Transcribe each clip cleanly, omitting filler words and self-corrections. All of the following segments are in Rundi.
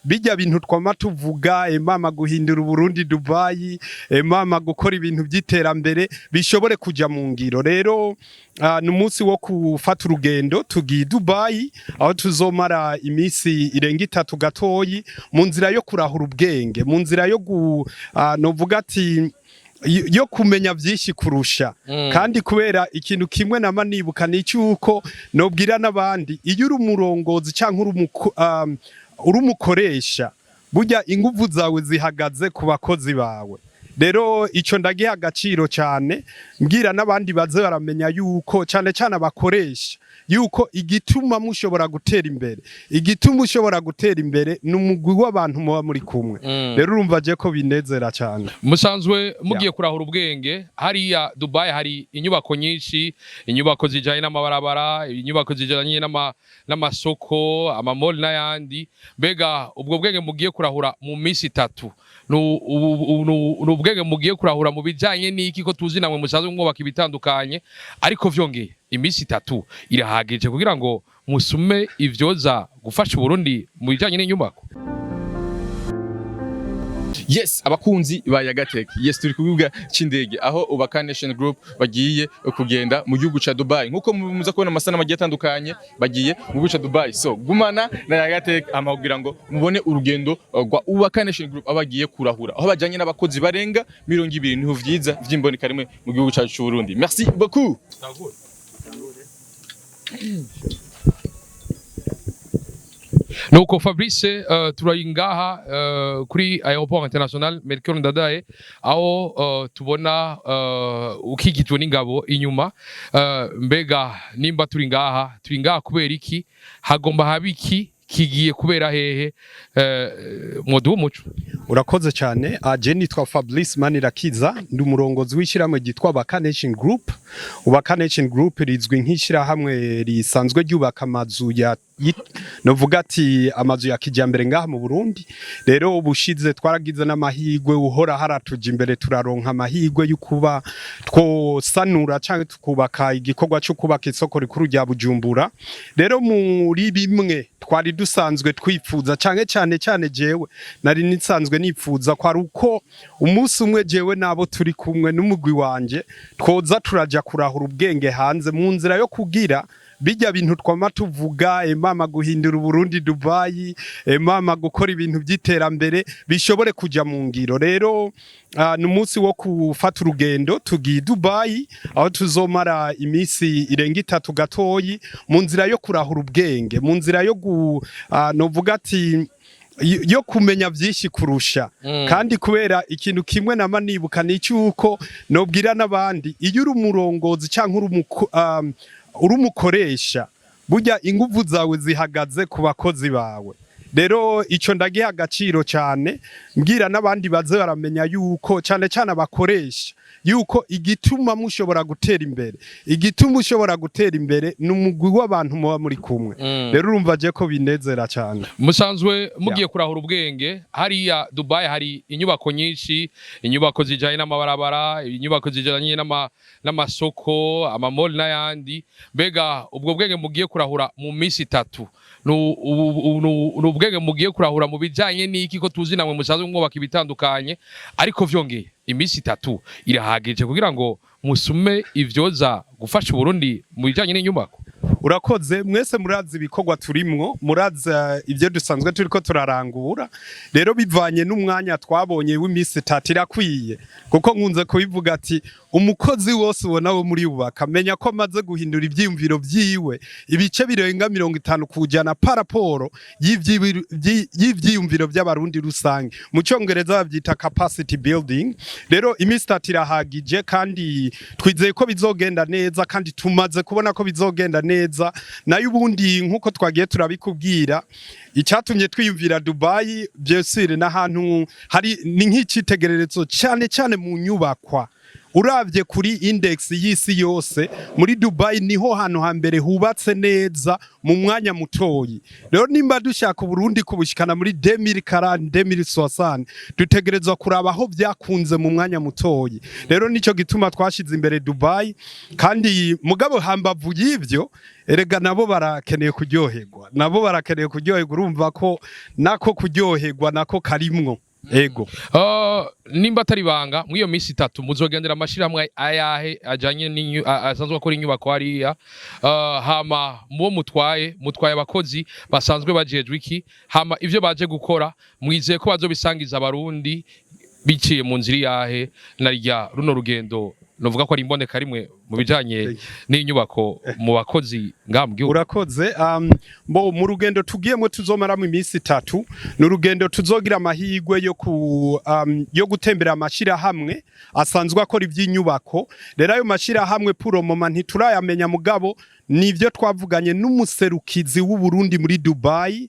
bijya bintu twama tuvuga, mama guhindura Uburundi Dubai, mama gukora ibintu by'iterambere, bishobore kuja mu ngiro. Rero ni umunsi wo gufata urugendo, tugiye Dubai aho tuzomara iminsi irenga 3 gatoyi, mu nzira yo kurahura ubwenge, mu nzira yo novuga ati yo kumenya vyinshi kurusha. Kandi kubera ikintu kimwe nama nibuka ni cyuko nobwira n'abandi: iyo uri umurongozi canke uri umukoresha, burya inguvu zawe zihagaze ku bakozi bawe. Rero ico ndagiha agaciro cyane, mbwira n'abandi baze baramenya yuko, cyane cyane abakoresha, yuko igituma mushobora gutera imbere, igituma ushobora gutera imbere ni umugwi w'abantu muba muri kumwe. Rero urumva je ko binezera cyane. Musanzwe mugiye kurahura ubwenge hariya Dubai. Hari inyubako nyinshi, inyubako zijanye n'amabarabara, inyubako zijanye n'amasoko, ama malls n'ayandi. Mbega ubwo bwenge mugiye kurahura mu minsi 3 ni ubwenge mugiye kurahura mu bijanye n'iki, ko tuzi namwe musanzwe mwubaka ibitandukanye? Ariko vyongeye, iminsi 3 irahagije kugira ngo musume ivyoza gufasha Uburundi mu bijanye n'inyubako? Yes, abakunzi ba Yagatech. Yes, turi ku kibuga c'indege aho Ubaka Nation Group bagiye kugenda mu gihugu ca Dubai. Nkuko muza kubona amasanamu agiye atandukanye, bagiye mu gihugu ca Dubai. So gumana na Yagatech ama kugira ngo mubone urugendo rwa Ubaka Nation Group aho bagiye kurahura, aho bajanye n'abakozi barenga 20. Niho vyiza vy'imboneka rimwe mu gihugu cacu c'u Burundi. Merci beaucoup. Nuko Fabrice, turi ngaha kuri Aéroport International Melchior Ndadaye, aho tubona ukikijwe n'ingabo inyuma. Mbega nimba turi ngaha, turi ngaha kubera iki? Hagomba haba iki? Kigiye kubera hehe? Mwoduha umuco. Urakoze cyane. Aje nitwa Fabrice Manirakiza, ndi umurongozi w'ishyirahamwe ryitwa Ubaka Nation Group. Ubaka Nation Group rizwi nk'ishyirahamwe risanzwe ryubaka amazu ya novuga ati amazu ya kijambere ngaha mu Burundi. Rero ubushize twaragize n'amahirwe, uhora haratuja imbere, turaronka amahirwe yo kuba twosanura canke tukubaka igikorwa cyo kubaka isoko rikuru rya Bujumbura. Rero muri bimwe twari dusanzwe twifuza canke cyane cyane jewe nari nisanzwe nifuza, ko ari uko umunsi umwe jewe nabo turi kumwe n'umugwi wanje twoza turaja kurahura ubwenge hanze, mu nzira yo kugira bijya bintu twama tuvuga, mama guhindura Uburundi Dubai, mama gukora ibintu by'iterambere, bishobore kuja mu ngiro. Rero ni umunsi wo gufata urugendo, tugiye Dubai aho tuzomara iminsi irenga 3 gatoyi, mu nzira yo kurahura ubwenge, mu nzira yo novuga ati yo kumenya vyinshi kurusha. Kandi kubera ikintu kimwe nama nibuka ni cyuko nobwira n'abandi: iyo uri umurongozi canke uri umukoresha, burya inguvu zawe zihagaze ku bakozi bawe. Rero ico ndagiha agaciro cyane, mbwira n'abandi baze baramenya yuko, cyane cyane abakoresha, yuko igituma mushobora gutera imbere, igituma ushobora gutera imbere ni umugwi w'abantu muba muri kumwe. Rero urumva je ko binezera cyane. Musanzwe mugiye kurahura ubwenge hariya Dubai. Hari inyubako nyinshi, inyubako zijanye n'amabarabara, inyubako zijanye n'amasoko, ama malls n'ayandi. Mbega ubwo bwenge mugiye kurahura mu minsi 3 ni ubwenge mugiye kurahura mu bijanye n'iki, ko tuzi namwe musanzwe mwubaka ibitandukanye? Ariko vyongeye, iminsi 3 irahagije kugira ngo musume ivyoza gufasha Uburundi mu bijanye n'inyubako? Urakoze. Mwese murazi ibikorwa turimwo, murazi ibyo dusanzwe turiko turarangura. Rero bivanye n'umwanya twabonye w'iminsi 3 irakwiye, kuko nkunze kubivuga ati umukozi wose ubona wo muri Ubaka, menya ko amaze guhindura ivyiyumviro vyiwe ibice birenga 50% par rapport y'ivyiyumviro by'Abarundi rusange. Mu Cyongereza bavyita capacity building. Rero iminsi 3 irahagije, kandi twizeye ko bizogenda neza, kandi tumaze kubona ko bizogenda neza. Nayo ubundi, nk'uko twagiye turabikubwira, icyatumye twiyumvira Dubai, bien sûr n'ahantu hari ni nk'icitegererezo cyane cyane mu nyubakwa. Uravye kuri index y'isi yose, muri Dubai niho hantu hambere hubatse neza mu mwanya mutoyi. Rero nimba dushaka Burundi kubushikana muri 2040, 2060, dutegerezwa kuraba aho vyakunze mu mwanya mutoyi. Rero nico gituma twashize imbere Dubai. Kandi mugabo hambavu y'ivyo, erega nabo barakeneye kuryoherwa, nabo barakeneye kuryoherwa. Urumva ko nako kuryoherwa nako karimwo, ego. Nimba atari banga, muri iyo minsi 3 muzogendera amashirahamwe ayahe ajanye asanzwe akora inyubako hariya? Hama mubo mutwaye abakozi basanzwe bajejwe iki? Hama ivyo baje gukora mwizeye ko bazobisangiza abarundi biciye mu nzira iyahe, narya runo rugendo novuga ko ari imboneka rimwe mu bijanye n'inyubako mu bakozi ngaha mu gihugu? Urakoze. Bo mu rugendo tugiyemo tuzomaramo iminsi 3, ni urugendo tuzogira amahirwe yo gutembera amashirahamwe asanzwe akora iby'inyubako. Rero ayo mashirahamwe pour le moment ntiturayamenya, mugabo nivyo twavuganye n'umuserukizi w'u Burundi muri Dubai.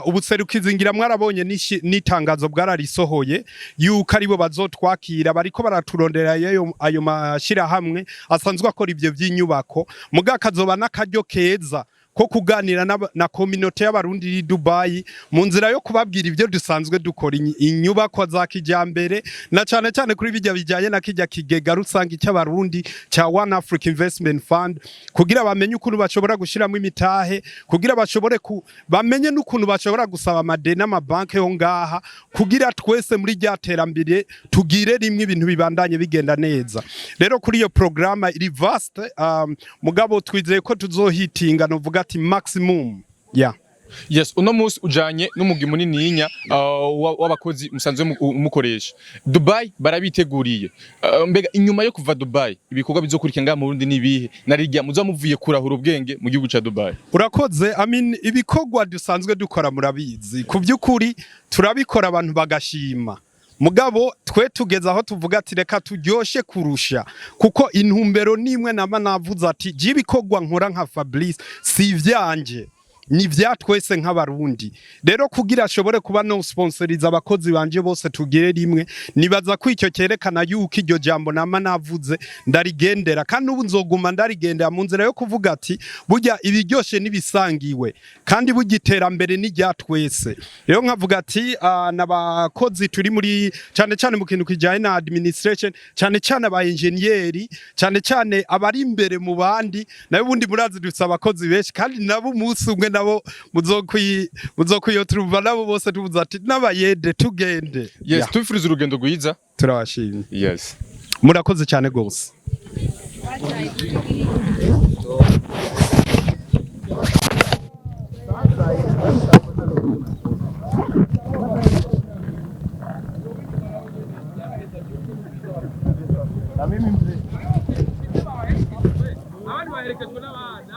Ubuserukizi ngira mwarabonye n'itangazo bwararisohoye yuko aribo bazotwakira. Bariko baraturondera ayo mashirahamwe asanzwe akora ivyo by'inyubako. Muga kazoba n'akaryo keza ko kuganira na communauté y'abarundi iri Dubai mu nzira yo kubabwira ibyo dusanzwe dukora, inyubakwa za kijambere, na cane cane kuri bijya bijanye na kijya kigega rusange cy'abarundi cya One Africa Investment Fund, kugira bamenye ukuntu bashobora gushiramo imitahe, kugira bashobore bamenye n'ukuntu bashobora gusaba amadeni n'amabanki yo ngaha, kugira twese muri rya terambere tugire rimwe, ibintu bibandanye bigenda neza. Rero kuri iyo programme iri vaste, mugabo twizeye ko tuzohitinga, novuga ati maximum, yeah. Yes, uno munsi ujanye n'umugwi munininya w'abakozi musanzwe mukoresha. Dubai barabiteguriye. Mbega inyuma yo kuva Dubai, ibikorwa bizokurikira ngaha mu Burundi nibihe, narirya muza muvuye kurahura ubwenge mu gihugu ca Dubai? Urakoze. I mean, ibikorwa dusanzwe dukora murabizi, ku by'ukuri turabikora abantu bagashima, mugabo twe tugeze aho tuvuga ati reka turyoshe kurusha, kuko intumbero nimwe nama navuze ati je ibikorwa nkora nka Fabrice si ivyanje, ni vya twese nk'abarundi. Rero kugira ashobore kuba no sponsoriza abakozi banje bose tugire rimwe, nibaza ko icyo cyerekana yuko iryo jambo nama navuze ndarigendera, kandi ubu nzoguma ndarigendera mu nzira yo kuvuga ati burya ibiryoshe nibisangiwe, kandi burya iterambere ni rya twese. Rero nkavuga ati n'abakozi turi muri cyane cyane mu kintu kijyanye na administration, cyane cyane aba engineer, cyane cyane abari imbere mu bandi. Nayo ubundi murazi dufise abakozi benshi, kandi nabo umunsi umwe nabo muzokwiyoturuva nabo bose tuvuze ati n'abayede tugende. Yes. Yeah, Tubifuriza urugendo rwiza. Turabashimye. Yes. Murakoze cyane gose. Abandi baherekejwe n'abana.